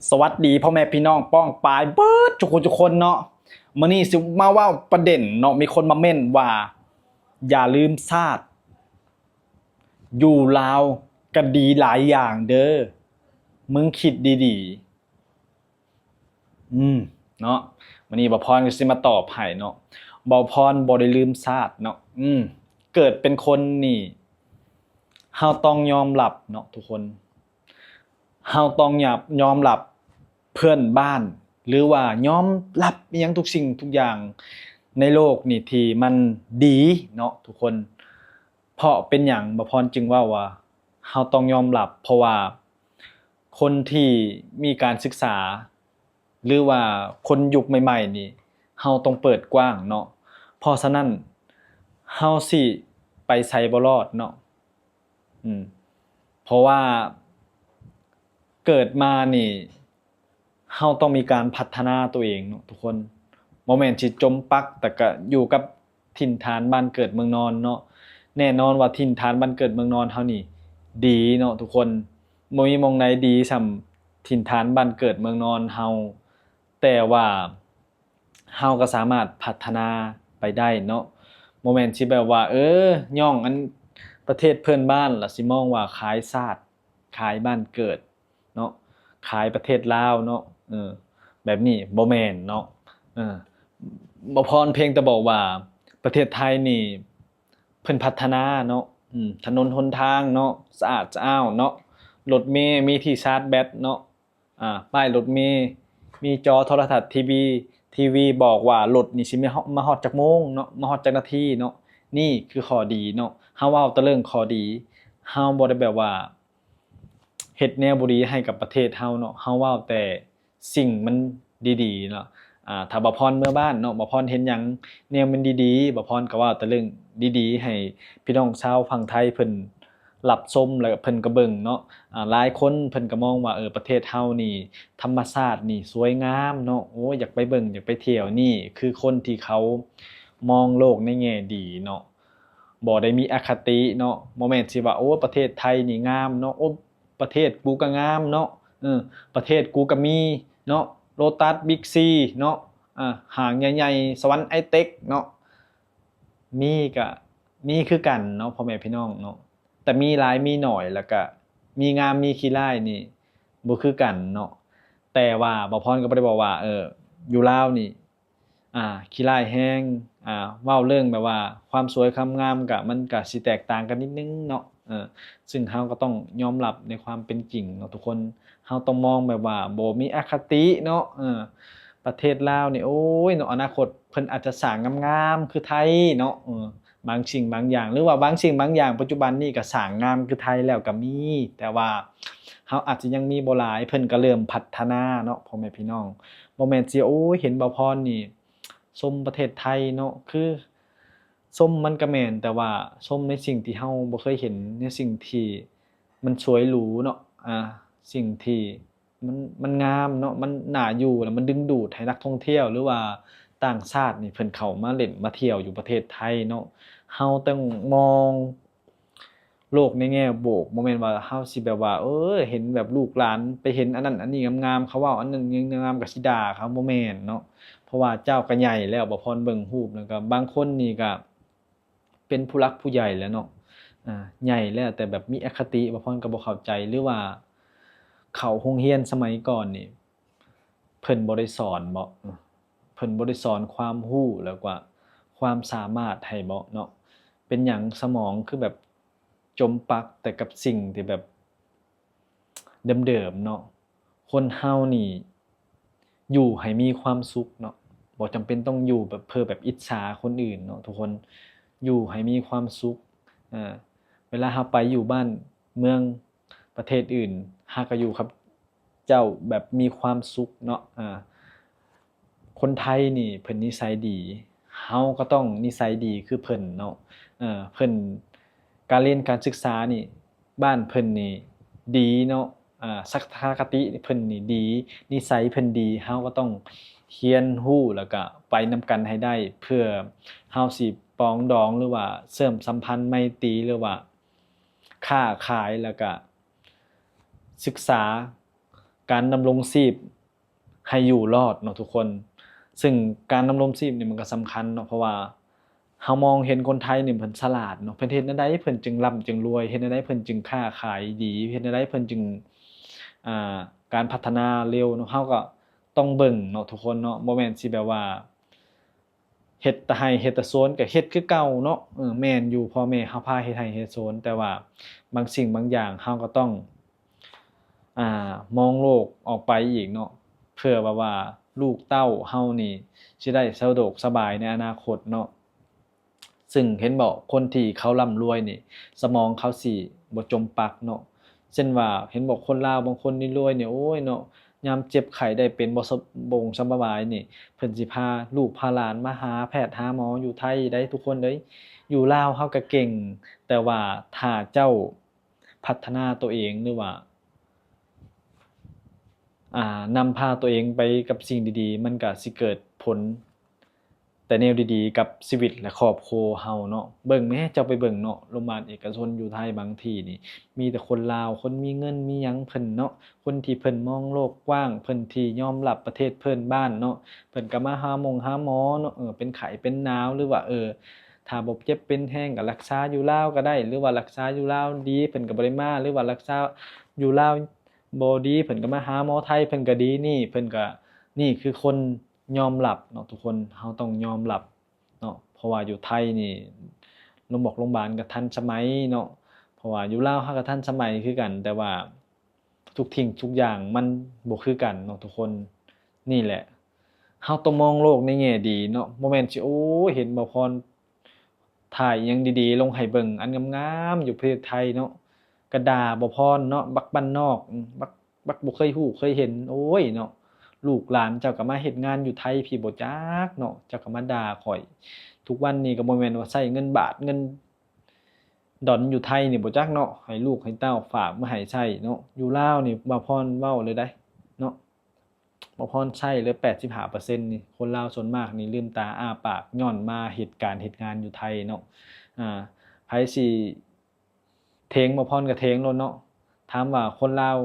ສະຫວັດດີພໍ່ແມ່ພີ່ນ້ອງປ້ອງປາຍເບິດທຸກຄົນທຸກຄົນເນາະ. ມື້ນີ້ຊິມາເວົ້າປະເດັນເນາະ, ມີຄົນມາເມັ້ນວ່າ ຢ່າລືມຊາດ, ຢູ່ລາວກະດີຫຼາຍຢ່າງເດີ, ມຶງຄິດດີໆ. ອືມ ເນາະ, ມື້ນີ້ບ່າວພອນກໍຊິມາຕອບໃຫ້ເນາະ. ບ່າວພອນບໍ່ໄດ້ລືມຊາດເນາະ. ອືມ ເກີດເປັນຄົນນີ້ ເຮົາຕ້ອງຍອມຮັບເນາະທຸກຄົນ. ເຮົາຕ້ອງຍອມ ຍອມຮັບເພື່ອນບ້ານ ຫຼືວ່າຍອມຮັບອີ່ຫຍັງທຸກສິ່ງທຸກຢ່າງໃນໂລກນີ້ທີ່ມັນດີເນາະທຸກຄົນ. ເພາະເປັນຫຍັງບ່າວພອນຈຶ່ງເວົ້າວ່າເຮົາຕ້ອງຍອມຮັບ? ເພາະວ່າຄົນທີ່ມີການສຶກສາ ຫຼືວ່າຄົນຍຸກໃໝ່ໆນີ້ ເຮົາຕ້ອງເປີດກວ້າງເນາະ. ເພາະສະນັ້ນ ເຮົາຊິໄປໃສບໍ່ລອດເນາະ. ອືມ ເພາະວ່າເກີດມານີ້ ເຮົາຕ້ອງມີການພັດທະນາຕົວເອງເນາະທຸກຄົນ. ບໍ່ແມ່ນຊິຈົມປັກ ແຕ່ກະຢູ່ກັບຖິ່ນຖານບ້ານເກີດເມືອງນອນເນາະ. ແນ່ນອນວ່າຖິ່ນຖານບ້ານເກີດເມືອງນອນເຮົານີ້ດີເນາະທຸກຄົນ. ບໍ່ມີໝ່ອງໃດດີສ່ຳຖິ່ນຖານບ້ານເກີດເມືອງນອນເຮົາ. ແຕ່ວ່າ ເຮົາກໍສາມາດພັດທະນາໄປໄດ້ເນາະ. ບໍ່ແມ່ນຊິແບບວ່າ ເອີ ຍ້ອງອັນປະເທດເພື່ອນບ້ານ ລະຊິມອງວ່າຂາຍຊາດ ຂາຍບ້ານເກີດເນາະ, ຂາຍປະເທດລາວເນາະ. ເອີ ແບບນີ້ບໍ່ແມ່ນເນາະ. ເອີ ບ່າວພອນພຽງແຕ່ບອກວ່າ ປະເທດໄທນີ້ເພິ່ນພັດທະນາເນາະ. ອືມ ຖະໜົນຫົນທາງເນາະ ສະອາດສະອ້າວເນາະ, ລົດເມມີທີ່ຊາດແບັດເນາະ. ອາ ປ້າຍລົດເມ ມີຈໍໂທລະທັດ ທີວີ ທີວີບອກວ່າລົດນີ້ຊິມາ ມາຮອດຈັກໂມງເນາະ, ມາຮອດຈັກນາທີເນາະ. ນີ້ຄືຂໍ້ດີເນາະ. ເຮົາເວົ້າແຕ່ເລື່ອງຂໍ້ດີ, ເຮົາບໍ່ໄດ້ແບບວ່າເຮັດແນວບໍ່ດີໃຫ້ກັບປະເທດເຮົາເນາະ, ເຮົາເວົ້າແຕ່ສິ່ງມັນດີໆເນາະ. ອາ ຖ້າບ່າວພອນເມືອບ້ານເນາະ, ບ່າວພອນເຫັນຫຍັງແນວມັນດີໆ, ບ່າວພອນກໍເວົ້າແຕ່ເລື່ອງດີໆໃຫ້ພີ່ນ້ອງຊາວຝັ່ງໄທເພິ່ນ ຮັບຊົມ ແລ້ວເພິ່ນກໍເບິ່ງເນາະ. ອາ ຫຼາຍຄົນເພິ່ນກໍມອງວ່າ ເອີ ປະເທດເຮົານີ້ທຳມະຊາດນີ້ສວຍງາມເນາະ, ໂອ້ຍ ຢາກໄປເບິ່ງ ຢາກໄປທ່ຽວ. ນີ້ຄືຄົນທີ່ເຂົາມອງໂລກໃນແງ່ດີເນາະ, ບໍ່ໄດ້ມີອະຄະຕິເນາະ. ບໍ່ແມ່ນຊິວ່າ ໂອ້ ປະເທດໄທນີ້ງາມເນາະ, ໂອ້ ປະເທດກູກໍງາມເນາະ, ເອີ ປະເທດກູກໍມີເນາະ, ໂລຕັສ ບິກຊີເນາະ, ອາ ຫ້າງໃຫຍ່ໆ ສະຫວັນໄອເຕັກເນາະ. ມີກະມີຄືກັນເນາະ ພໍ່ແມ່ພີ່ນ້ອງເນາະ, ແຕ່ມີຫຼາຍມີໜ້ອຍ ແລ້ວກະມີງາມມີຂີ້ຮ້າຍນີ້ບໍ່ຄືກັນເນາະ. ແຕ່ວ່າບ່າວພອນກໍບໍ່ໄດ້ບອກວ່າ ເອີ ຢູ່ລາວນີ້ ອາ ຂີ້ຮ້າຍແຮງ. ອາ ເວົ້າເລື່ອງແບບວ່າຄວາມສວຍຄວາມງາມກະ ມັນກະຊິແຕກຕ່າງກັນນິດໜຶ່ງເນາະ. ເອີ ຊຶ່ງເຮົາກໍຕ້ອງຍອມຮັບໃນຄວາມເປັນຈິງເນາະທຸກຄົນ. ເຮົາຕ້ອງມອງແບບວ່າບໍ່ມີອະຄະຕິເນາະ. ເອີ ປະເທດລາວນີ້ ໂອ້ຍເນາະ, ອະນາຄົດເພິ່ນອາດຈະສ້າງງາມໆຄືໄທເນາະ. ເອີ ບາງສິ່ງບາງຢ່າງ ຫຼືວ່າບາງສິ່ງບາງຢ່າງປັດຈຸບັນນີ້ກໍສ້າງງາມຄືໄທແລ້ວກໍມີ, ແຕ່ວ່າເຮົາອາດຈະຍັງມີບໍ່ຫຼາຍ, ເພິ່ນກໍເລີ່ມພັດທະນາເນາະ ພໍ່ແມ່ພີ່ນ້ອງ. ບໍ່ແມ່ນຊິ ໂອ້ຍ ເຫັນບ່າວພອນນີ້ຊົມປະເທດໄທເນາະ, ຄືຊົມມັນກໍແມ່ນ, ແຕ່ວ່າຊົມໃນສິ່ງທີ່ເຮົາບໍ່ເຄີຍເຫັນ, ໃນສິ່ງທີ່ມັນສວຍຫຼູເນາະ, ອາ ສິ່ງທີ່ ມັນ ມັນງາມເນາະ, ມັນໜ້າຢູ່ ແລ້ວມັນດຶງດູດໃຫ້ນັກທ່ອງທ່ຽວ ຫຼືວ່າຕ່າງຊາດນີ້ເພິ່ນເຂົ້າມາຫຼິ້ນມາທ່ຽວຢູ່ປະເທດໄທເນາະ. ເຮົາຕ້ອງມອງໂລກໃນແງ່ບວກ, ບໍ່ແມ່ນວ່າເຮົາຊິແບບວ່າ ເອີ ເຫັນແບບລູກຫຼານໄປເຫັນອັນນັ້ນອັນນີ້ງາມໆ ເຂົາເວົ້າອັນນັ້ນງາມໆ ກໍຊິດ່າເຂົາ, ບໍ່ແມ່ນເນາະ. ເພາະວ່າເຈົ້າກໍໃຫຍ່ແລ້ວ, ບ່າວພອນເບິ່ງຮູບ ແລ້ວກໍບາງຄົນນີ້ກໍ ເປັນຜູ້ຫຼັກຜູ້ໃຫຍ່ແລ້ວເນາະ, ອາ ໃຫຍ່ແລ້ວ ແຕ່ແບບມີອະຄະຕິ ບ່າວພອນກໍບໍ່ເຂົ້າໃຈ ຫຼືວ່າເຂົ້າໂຮງຮຽນສະໄໝກ່ອນນີ້ ເພິ່ນບໍ່ໄດ້ສອນບໍ? ເພິ່ນບໍ່ໄດ້ສອນຄວາມຮູ້ ແລ້ວກວ່າຄວາມສາມາດໃຫ້ບໍເນາະ? ເປັນຫຍັງສະໝອງຄືແບບຈົມປັກແຕ່ກັບສິ່ງທີ່ແບບ ເດີມໆເນາະ. ຄົນເຮົານີ້ຢູ່ໃຫ້ມີຄວາມສຸກເນາະ, ບໍ່ຈຳເປັນຕ້ອງຢູ່ແບບເພື່ອແບບອິດສາຄົນອື່ນເນາະທຸກຄົນ, ຢູ່ໃຫ້ມີຄວາມສຸກ. ເວລາເຮົາໄປຢູ່ບ້ານເມືອງປະເທດອື່ນ ເຮົາກໍຢູ່ກັບເຈົ້າແບບມີຄວາມສຸກເນາະ. ຄົນໄທນີ້ເພິ່ນນິໄສດີ, ເຮົາກໍຕ້ອງນິໄສດີຄືເພິ່ນເນາະ. ເອີ ເພິ່ນ ການຮຽນການສຶກສານີ້ ບ້ານເພິ່ນນີ້ດີເນາະ, ອາ ທັດສະນະຄະຕິເພິ່ນນີ້ດີ, ນິໄສເພິ່ນດີ, ເຮົາກໍຕ້ອງຮຽນຮູ້ ແລ້ວກະໄປນຳກັນໃຫ້ໄດ້ ເພື່ອເຮົາຊິປອງດອງ ຫຼືວ່າເຊື່ອມສຳພັນໄມຕີ ຫຼືວ່າຄ້າຂາຍ ແລ້ວກະ ສຶກສາ ການດຳລົງຊີບໃຫ້ຢູ່ລອດເນາະທຸກຄົນ. ຊຶ່ງການດຳລົງຊີບນີ້ມັນກໍສຳຄັນເນາະ ເພາະວ່າເຮົາມອງເຫັນຄົນໄທນີ້ເພິ່ນສະຫຼາດເນາະ, ເພິ່ນເຮັດແນວໃດເພິ່ນຈຶ່ງລ່ຳຈຶ່ງລວຍ, ເຮັດແນວໃດເພິ່ນຈຶ່ງຄ້າຂາຍດີ, ເຮັດແນວໃດເພິ່ນຈຶ່ງ ອ່າ ການພັດທະນາເລັວເນາະ. ເຮົາກໍຕ້ອງເບິ່ງເນາະທຸກຄົນເນາະ, ບໍ່ແມ່ນຊິແບບວ່າ ເຮັດແຕ່ໄຮ່ເຮັດແຕ່ສວນກໍເຮັດຄືເກົ່າເນາະ. ເອີ ແມ່ນຢູ່ ພໍ່ແມ່ເຮົາພາເຮັດໄຮ່ເຮັດສວນ, ແຕ່ວ່າບາງສິ່ງບາງຢ່າງເຮົາກໍຕ້ອງ ອ່າ ມອງໂລກອອກໄປອີກເນາະ, ເພື່ອແບບວ່າລູກເຕົ້າເຮົານີ້ຊິໄດ້ສະດວກສະບາຍໃນອະນາຄົດເນາະ. ຊຶ່ງເຫັນບໍ່ ຄົນທີ່ເຂົາລ່ຳລວຍນີ້ ສະໝອງເຂົາຊິບໍ່ຈົມປັກເນາະ. ເຊັ່ນວ່າ ເຫັນບໍ່ ຄົນລາວບາງຄົນນີ້ລວຍນີ້ ໂອ້ຍເນາະ ຍາມເຈັບໄຂ້ໄດ້ເປັນບໍ່ສະ ບໍ່ສະບາຍນີ້ ເພິ່ນຊິພາລູກພາຫຼານມາຫາແພດຫາໝໍຢູ່ໄທໄດ໋ທຸກຄົນເອີຍ. ຢູ່ລາວເຮົາກໍເກັ່ງ, ແຕ່ວ່າຖ້າເຈົ້າພັດທະນາຕົວເອງ ຫຼືວ່າ ອ່າ ນຳພາຕົວເອງໄປກັບສິ່ງດີໆ ມັນກະຊິເກີດຜົນແຕ່ແນວດີໆກັບຊີວິດ ແລະ ຄອບຄົວເຮົາເນາະ. ເບິ່ງແມ້ ເຈົ້າໄປເບິ່ງເນາະ ໂລງບານເອກະຊົນຢູ່ໄທບາງທີ່ນີ້ ມີແຕ່ຄົນລາວ ຄົນມີເງິນມີຫຍັງເພິ່ນເນາະ, ຄົນທີ່ເພິ່ນມອງໂລກກວ້າງ, ເພິ່ນທີ່ຍອມຮັບປະເທດເພື່ອນບ້ານເນາະ, ເພິ່ນກໍມາຫາໝົງຫາໝໍເນາະ, ເອີ ເປັນໄຂ້ເປັນໜາວ ຫຼືວ່າ ເອີ ຖ້າບໍ່ເຈັບເປັນແຮງກໍລັກສາຢູ່ລາວກໍໄດ້ ຫຼືວ່າລັກສາຢູ່ລາວດີ ເພິ່ນກໍບໍ່ໄດ້ມາ ຫຼືວ່າລັກສາຢູ່ລາວ ບໍ່ດີ ເພິ່ນກໍມາຫາໝໍໄທ ເພິ່ນກໍດີນີ້ ເພິ່ນກໍ ນີ້ຄືຄົນຍອມຮັບເນາະທຸກຄົນ, ເຮົາຕ້ອງຍອມຮັບເນາະ. ເພາະວ່າຢູ່ໄທນີ້ ໂລງໝົກໂລງບານກໍທັນສະໄໝເນາະ, ເພາະວ່າຢູ່ລາວເຮົາກໍທັນສະໄໝຄືກັນ ແຕ່ວ່າທຸກສິ່ງທຸກຢ່າງມັນບໍ່ຄືກັນເນາະທຸກຄົນ. ນີ້ແຫຼະ ເຮົາຕ້ອງມອງໂລກໃນແງ່ດີເນາະ, ບໍ່ແມ່ນຊິ ໂອ້ຍ ເຫັນບໍ່ພອນ ຖ່າຍອີ່ຫຍັງດີໆລົງໃຫ້ເບິ່ງ ອັນງາມໆຢູ່ປະເທດໄທເນາະ ກະດ່າບໍ່ພອນເນາະ, ບັກບ້ານນອກ ບັກ ບັກບໍ່ເຄີຍຮູ້ເຄີຍເຫັນ. ໂອ້ຍເນາະ ລູກຫຼານເຈົ້າກໍມາເຮັດງານຢູ່ໄທພີ້ບໍ່ຈັກເນາະ, ເຈົ້າກໍມາດ່າຂ້ອຍ. ທຸກວັນນີ້ກໍບໍ່ແມ່ນວ່າໃຊ້ເງິນບາດເງິນດອນຢູ່ໄທນີ້ບໍ່ຈັກເນາະ, ໃຫ້ລູກໃຫ້ເຕົ້າຝາກມາໃຫ້ໃຊ້ເນາະ. ຢູ່ລາວນີ້ບ່າວພອນເວົ້າເລີຍໄດ໋ເນາະ ບ່າວພອນໃຊ້ເລີຍ ແປດສິບຫ້າເປີເຊັນນີ້ ຄົນລາວສ່ວນມາກນີ້ລືມຕາອ້າປາກ ຍ້ອນມາເຮັດການເຮັດງານຢູ່ໄທເນາະ. ອ່າ ໃຜຊິເຖງບ່າວພອນກໍເຖງໂລດເນາະ. ຖາມວ່າຄົນລາວ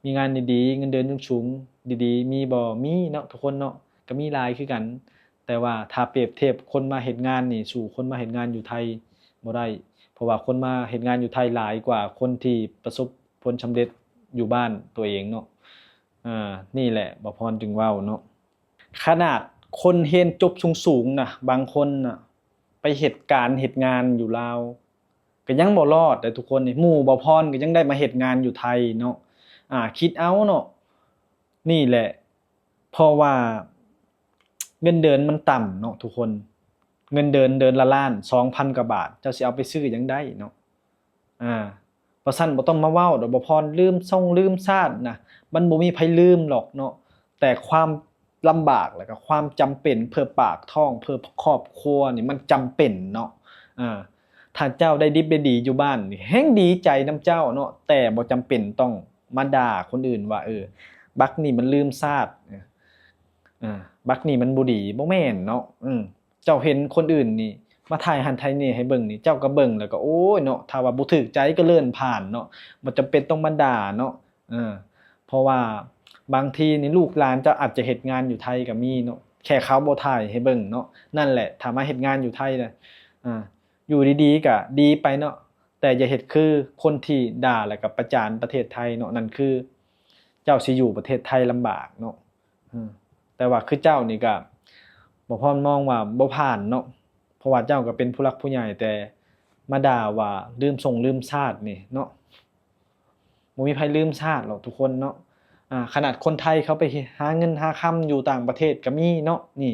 ມີງານດີໆ ເງິນເດືອນສູງໆ ດີໆ ມີບໍ່? ມີເນາະທຸກຄົນເນາະ, ກໍມີຫຼາຍຄືກັນ. ແຕ່ວ່າຖ້າປຽບທຽບຄົນມາເຮັດງານນີ້ ສູ້ຄົນມາເຮັດງານຢູ່ໄທບໍ່ໄດ້, ເພາະວ່າຄົນມາເຮັດງານຢູ່ໄທຫຼາຍກວ່າຄົນທີ່ປະສົບຜົນສຳເລັດຢູ່ບ້ານຕົວເອງເນາະ. ອ່າ ນີ້ແຫຼະບ່າວພອນຈຶ່ງເວົ້າເນາະ, ຂະໜາດຄົນຮຽນຈົບສູງໆນະ ບາງຄົນນະ ໄປເຮັດການເຮັດງານຢູ່ລາວ ກໍຍັງບໍ່ລອດເດ້ທຸກຄົນ. ໝູ່ບ່າວພອນກໍຍັງໄດ້ມາເຮັດງານຢູ່ໄທເນາະ. ອ່າ ຄິດເອົາເນາະ, ນີ້ແຫຼະ ເພາະວ່າເງິນເດືອນມັນຕ່ຳເນາະທຸກຄົນ, ເງິນເດືອນເດືອນລະລ້ານ ສອງພັນກວ່າບາດ ເຈົ້າຊິເອົາໄປຊື້ຫຍັງໄດ້ເນາະ. ອ່າ ວ່າຊັ້ນ ບໍ່ຕ້ອງມາເວົ້າດອກ ບ່າວພອນລືມຊົງລືມຊາດນະ, ມັນບໍ່ມີໃຜລືມຫຼອກເນາະ, ແຕ່ຄວາມລຳບາກ ແລ້ວກໍຄວາມຈຳເປັນເພື່ອປາກທ້ອງ ເພື່ອຄອບຄົວນີ້ມັນຈຳເປັນເນາະ. ອ່າ ຖ້າເຈົ້າໄດ້ດິບໄດ້ດີຢູ່ບ້ານນີ້ ແຮ່ງດີໃຈນຳເຈົ້າເນາະ, ແຕ່ບໍ່ຈຳເປັນຕ້ອງມາດ່າຄົນອື່ນວ່າ ເອີ ບັກນີ້ມັນລືມຊາດ, ເອີ ບັກນີ້ມັນບໍ່ດີ, ບໍ່ແມ່ນເນາະ. ເຈົ້າເຫັນຄົນອື່ນນີ້ມາຖ່າຍຫັ້ນຖ່າຍນີ້ໃຫ້ເບິ່ງນີ້ ເຈົ້າກໍເບິ່ງແລ້ວກໍ ໂອ້ຍເນາະ, ຖ້າວ່າບໍ່ຖືກໃຈກໍເລື່ອນຜ່ານເນາະ, ບໍ່ຈຳເປັນຕ້ອງມາດ່າເນາະ. ເອີ ເພາະວ່າບາງທີນີ້ລູກຫຼານເຈົ້າອາດຈະເຮັດງານຢູ່ໄທກໍມີເນາະ, ແຄ່ເຂົາບໍ່ຖ່າຍໃຫ້ເບິ່ງເນາະ. ນັ້ນແຫຼະ ຖ້າມາເຮັດງານຢູ່ໄທນະ ອ່າ ຢູ່ດີໆກໍດີໄປເນາະ, ແຕ່ຢ່າເຮັດຄືຄົນທີ່ດ່າແລ້ວກໍປະຈານປະເທດໄທເນາະ, ນັ້ນຄືເຈົ້າຊິຢູ່ປະເທດໄທລຳບາກເນາະ. ເອີ ແຕ່ວ່າຄືເຈົ້ານີ້ກະ ບ່າວພອນມອງວ່າບໍ່ຜ່ານເນາະ, ເພາະວ່າເຈົ້າກໍເປັນຜູ້ຫຼັກຜູ້ໃຫຍ່ ແຕ່ມາດ່າວ່າລືມຊົງລືມຊາດນີ້ເນາະ, ບໍ່ມີໃຜລືມຊາດຫຼອກທຸກຄົນເນາະ. ອ່າ ຂະໜາດຄົນໄທເຂົາໄປຫາເງິນຫາຄຳຢູ່ຕ່າງປະເທດກໍມີເນາະ, ນີ້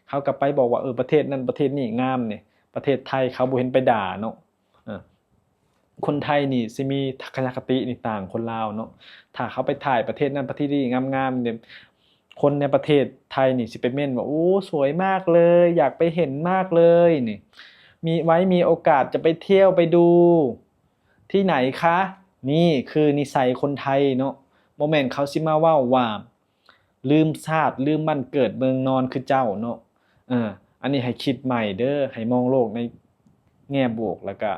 ເຂົາກໍໄປບອກວ່າ ເອີ ປະເທດນັ້ນປະເທດນີ້ງາມນີ້, ປະເທດໄທເຂົາບໍ່ເຫັນໄປດ່າເນາະ. ເອີ ຄົນໄທນີ້ຊິມີທັດສະນະຄະຕິນີ້ຕ່າງຄົນລາວເນາະ, ຖ້າເຂົາໄປຖ່າຍປະເທດນັ້ນປະເທດນີ້ງາມໆນີ້ ຄົນໃນປະເທດໄທນີ້ຊິໄປເມັ້ນວ່າ ໂອ້ ສວຍມາກເລີຍ ຢາກໄປເຫັນມາກເລີຍນີ້, ມີ ໄວ້ມີໂອກາດຈະໄປທ່ຽວໄປດູທີ່ໄຫນຄະ. ນີ້ຄືນິໄສຄົນໄທເນາະ, ບໍ່ແມ່ນເຂົາຊິມາເວົ້າວ່າ ລືມຊາດລືມບ້ານເກີດເມືອງນອນຄືເຈົ້າເນາະ. ເອີ ອັນນີ້ໃຫ້ຄິດໃໝ່ເດີ, ໃຫ້ມອງໂລກໃນແງ່ບວກ ແລ້ວກະ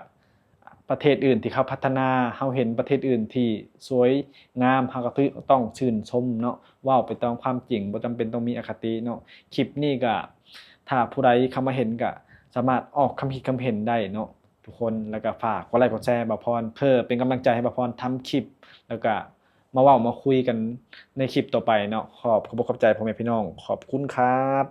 ປະເທດອື່ນທີ່ເຂົາພັດທະນາ ເຮົາເຫັນປະເທດອື່ນທີ່ສວຍງາມ ເຮົາກໍຖື ຕ້ອງຊື່ນຊົມເນາະ ເວົ້າໄປຕາມຄວາມຈິງ ບໍ່ຈຳເປັນຕ້ອງມີອະຄະຕິເນາະ. ຄລິບນີ້ກໍ ຖ້າຜູ້ໃດເຂົ້າມາເຫັນ ກໍສາມາດອອກຄຳຄິດຄຳເຫັນໄດ້ເນາະທຸກຄົນ. ແລ້ວກໍຝາກກົດໄລກົດແຊໃຫ້ບ່າວພອນ ເພື່ອເປັນກຳລັງໃຈໃຫ້ບ່າວພອນທຳຄລິບ ແລ້ວກໍມາເວົ້າມາຄຸຍກັນໃນຄລິບຕໍ່ໄປເນາະ. ຂອບ ຂອບໃຈພໍ່ແມ່ພີ່ນ້ອງ ຂອບຄຸນຄັບ.